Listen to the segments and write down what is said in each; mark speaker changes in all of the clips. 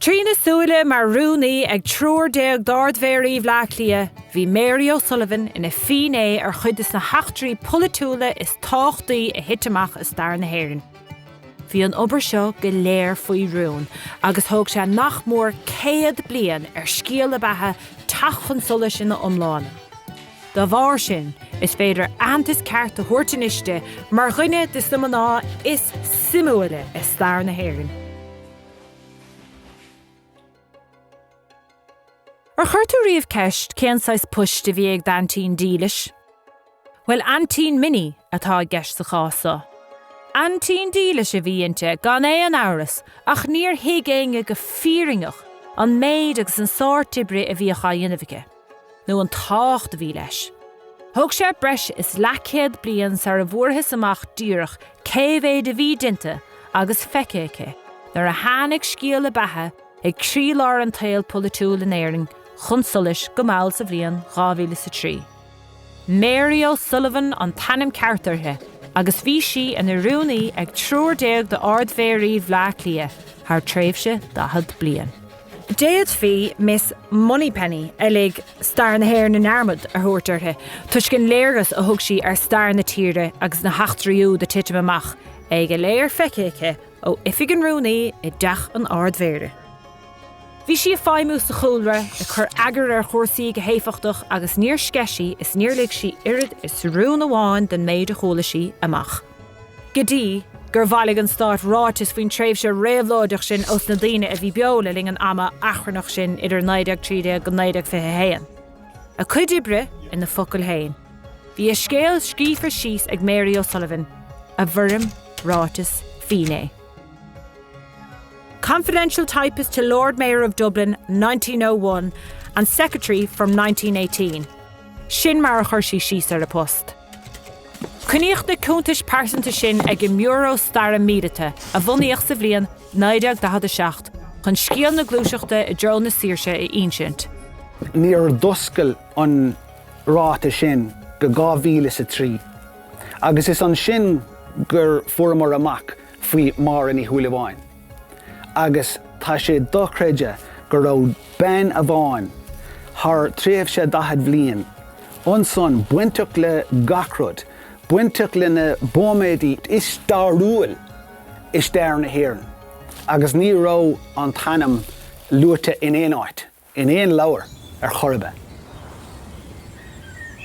Speaker 1: Trína súile mar rúnaí ag triúr d'Ard-Mhéaraí Bhaile Átha Cliath, bhí Mary O'Sullivan ina finné ar chuid de na heachtraí polaitiúla is tábhachtaí a thit amach i stair na hÉireann. Bhí an obair seo go léir faoi rún agus thóg sé nach mór 100 bliain ar scéal a beatha teacht chun solais ina iomláine. Dá bharr sin, is féidir aitheantas ceart a thabhairt anois di mar dhuine de na mná is suimiúla i stair na hÉireann. Ar chuir tú riamh ceist cén saghas poist a bhí ag d'aintín dílis? Bhuel, aintín Minnie atá i gceist sa chás seo. Aintín dílis a bhí inti, gan aon amhras, ach níor thuig éinne go fírinneach an méid agus an sórt oibre a bhíodh á dhéanamh aici. nó an tábhacht a bhí leis. Thóg sé breis is leathchéad bliain sara bhfuarthas amach díreach cé mhéid a bhí déanta agus feicthe aici nuair a tháinig scéal a beatha ag croílár an tsaoil pholaitiúil in Éirinn chun solais go mall sa bhliain 2003. Mary O'Sullivan an t-ainm ceart uirthi agus bhí sí ina rúnaí ag triúr d'Ard-Mhéaraí Bhaile Átha Cliath thar tréimhse 40 bliain. D'fhéadfaí Miss Moneypenny a lig stair na hÉireann i ndearmad a thabhairt uirthi toisc an léargas a thug sí ar stair na tíre agus na heachtraí úd ag titim amach, é go léir feicthe aici ó oifig an rúnaí i dteach an Ard-Mhéara. Bhí sí ag feidhmiú sa chúlra, ag cur eagair ar chúrsaí go héifeachtach agus níor sceith sí is níor lig sí oiread is rún amháin den méid a chuala sí amach. Go dtí gur bhailigh an stát ráiteas faoin tréimhse réabhlóideach sin ós na daoine a bhí beo le linn an ama achrannach sin idir 1913-1921. A cuid oibre ina focail féin. Bhí a scéal scríofa síos ag Mary O'Sullivan i bhfoirm ráiteas finné. Confidential typist to Lord Mayor of Dublin, 1901 and Secretary from 1918. Sin mar a chuir sí síos ar a post. Coinníodh na cuntais pearsanta sin ag an mBiúró Staire Míleata, a bunaíodh sa bhliain 1947 chun scéal na gluaiseachta i dtreo na saoirse a insint.
Speaker 2: Níor d'oscail an ráiteas sin go 2003 agus is ansin gur fuaireamar amach faoi Máire Ní Shúilleabháin agus tá sé dochreidte go raibh bean amháin thar tréimhse 40 bhliain ansan bainteach le gach rud, bainteach le na bóiméadaí is stairiúil i stair na hÉireann agus ní raibh an t-ainm luaite in aon áit, in aon leabhar ar chor ar bith.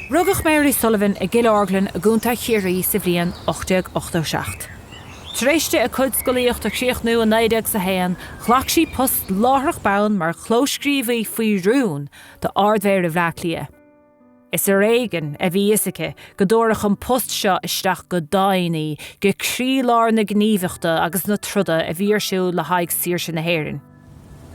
Speaker 1: Rugadh Mary Sullivan i gCill Orglan i gContae Chiarraí sa bhliain 1887. Tar éis di a cuid scolaíocht a chríochnú i 1901, ghlac sí post láithreach bonn mar chlóscríobhaí faoi rún d'Ard-Mhéara Bhaile Átha Cliath. Is ar éigean a bhí fhios aici go dtabharfadh an post seo isteach go domhain í go croílár na gníomhaíochta agus na troda a bhí ar siúl le haghaidh saoirse na hÉireann.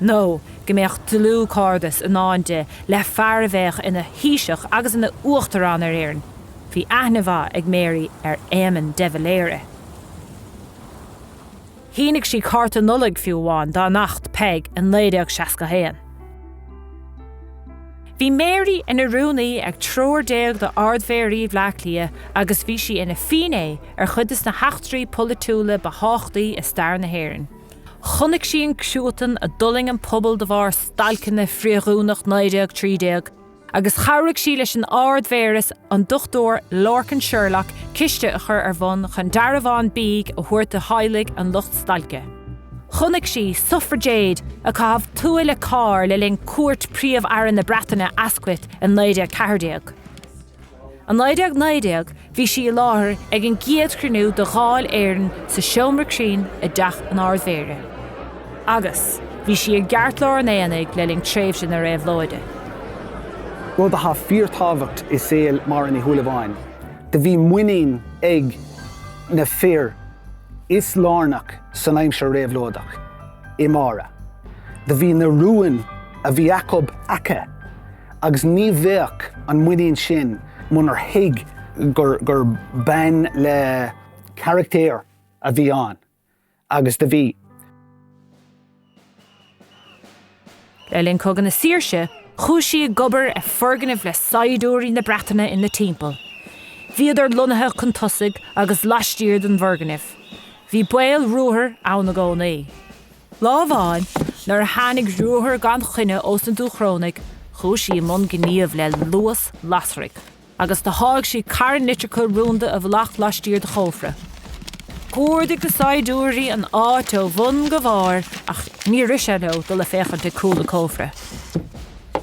Speaker 1: Nó go mbeadh dlúthchairdeas i ndán di le fear a bheadh ina Thaoiseach agus ina Uachtarán ar Éirinn. Bhí aithne mhaith ag Mary ar Éamon de Valera. Shínigh sí cárta Nollag fiú amháin dá neacht, Peig, i 1961. Bhí Mary ina rúnaí ag triúr d'Ard-Mhéaraí Bhaile Átha Cliath agus bhí sí ina finné ar chuid de na heachtraí polaitiúla ba thábhachtaí i stair na hÉireann. Chonaic sí an cruatan a d'fhulaing an pobal de bharr stailceanna frithdhúnach 1913, agus chabhraigh sí leis an Ard-Mhéara an Dr Lorcan Sherlock ciste a chur ar bun chun dearbhán bídh a thabhairt do theaghlaigh an lucht stailce. Chonaic sí sufraigéid ag caitheamh tua le carr le linn cuairt Príomh-Aire na Breataine Asquith i 1914. I 1919 bhí sí i láthair ag an gcéad chruinniú de Dháil Éireann sa seomra cruinn i dTeach an Ard-Mhéara. Agus bhí sí i gceartlár an aonaigh le linn tréimhse na réabhlóide.
Speaker 2: Rud atá fíorthábhacht i saol Máire Ní Shúilleabháin, do bhí muinín ag na fir is lárnach san aimsir réabhlóideach i Máire. Do bhí na rúin a bhí acu aice. Agus ní bheadh an muinín sin munar thuig gur gur bean le carachtar a bhí ann agus do bhí.
Speaker 1: Le linn Cogadh na Saoirse, chuaigh sí ag obair i foirgnimh le saighdiúirí na Breataine ina timpeall. Bhíodar lonnaithe chun tosaigh agus laistiar den bhfoirgneamh. Bhí baol ruathair ann i gcónaí. Lá amháin, Nuair a tháinig ruathar gan choinne ós na Dúchrónaigh, chuaigh sí i mbun gníomh le luas lasraigh, agus do sháigh sí carn litreacha rúnda i bhfolach laistiar de chófra. Chuardaigh na saighdiúirí an áit ó bhun go barr ach níor rith sé leo dul ag féachaint ag cúl an chófra.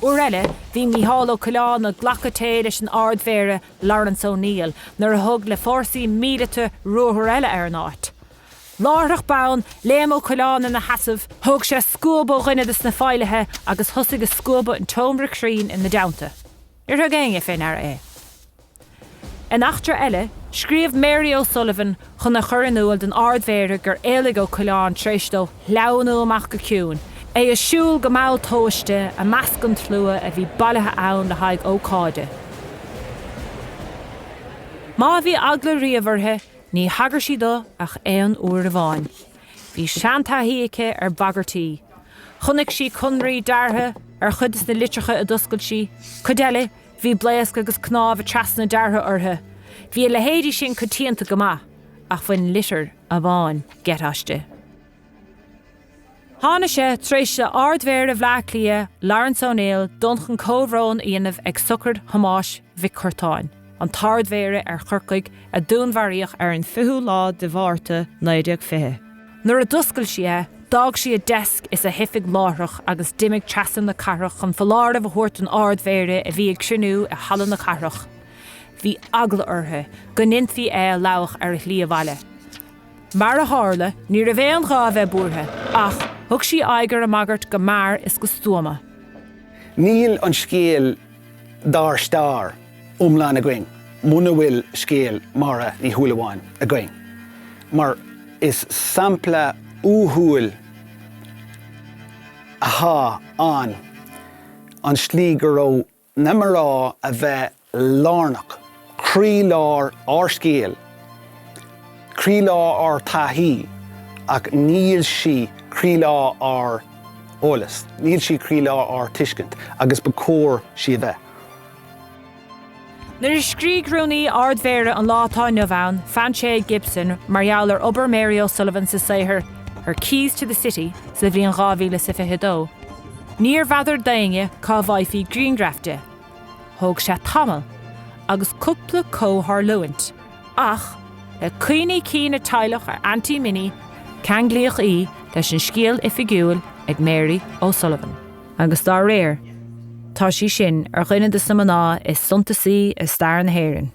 Speaker 1: Uair eile, bhí Mícheál Ó Coileáin ag glacadh tae leis an Ard-Mhéara Laurence O'Neill nuair a thug le fórsaí míleata ruathar eile ar an áit. Láithreach bonn, léim Ó Coileáin ina sheasamh, thóg sé scuab ó dhuine de sna feighlithe agus thosaigh ag scuabadh an tseomra cruinn ina dteannta. Níor thug éinne fé ndeara é. In eachtra eile, scríobh Mary O'Sullivan chun a chur in iúl don Ard-Mhéara gur éalaigh Ó Coileáin tar éis dó sleamhnú amach go ciúin, é ag siúl go mall tomhaiste i measc an tslua a bhí bailithe ann le haghaidh ócáide. Má bhí eagla riamh uirthi, ní thagair sí do ach aon uair amháin. Bhí seantaithí aici ar bhagairtí. Chonaic sí conraí deartha ar chuid de na litreacha a d'oscail sí, cuid eile, bhí blaosc agus cnámha trasna deartha orthu. Bhí a leithéidí sin coitianta go maith, ach bhain litir amháin geit aisti. Tháinig sé tar éis d'Ard-Mhéara Bhaile Átha Cliath, Laurence O'Neill, dul chun comhbhrón a dhéanamh ag sochraid Thomáis Mhic Curtáin, an tArd-Mhéara ar Chorcaigh a dúnmharaíodh ar an 20ú lá de Mhárta 1920. Nuair a d'oscail sí é, d'fhág sí a deasc is a hoifig láithreach agus d'imigh trasna na cathrach chun foláireamh a thabhairt don Ard-Mhéara a bhí ag cruinniú i Halla na Cathrach. Bhí eagla uirthi go ndéanfaí é a lamhach ar a shlí abhaile. Mar a tharla, ní raibh aon ghá a bheith buartha, ach thug sí aghaidh ar an mbagairt go mear is go stuama.
Speaker 2: Níl an scéal dár stair iomlán againn muna bhfuil scéal Máire Ní Shúilleabháin againn, mar is sampla uathúil athá ann an slí go raibh na mná a bheith lárnach, croílár ár scéil, croílár ár taithí, ach níl sí croílár ár eolas, níl sí croílár ár tuiscint, agus ba chóir sí a bheith.
Speaker 1: Nuair a scrígh Rúnaí Ard-Mhéara an lá atá inniu ann, Fainséad Gibson, mar gheall ar obair Mary O'Sullivan sa saothar Her Keys to the City sa bhliain 2022, níorbh fheadar d'éinne cá bhfaighfí grianghraf di. Thóg sé tamall, agus cúpla comhtharlúint, ach le cuimhní cinn a teaghlach ar Auntie Minnie, ceanglaíodh í leis an scéal oifigiúil ag Mary O'Sullivan. Agus dá réir, tá sí sin ar dhuine de na mná is suntasaí i stair na hÉireann.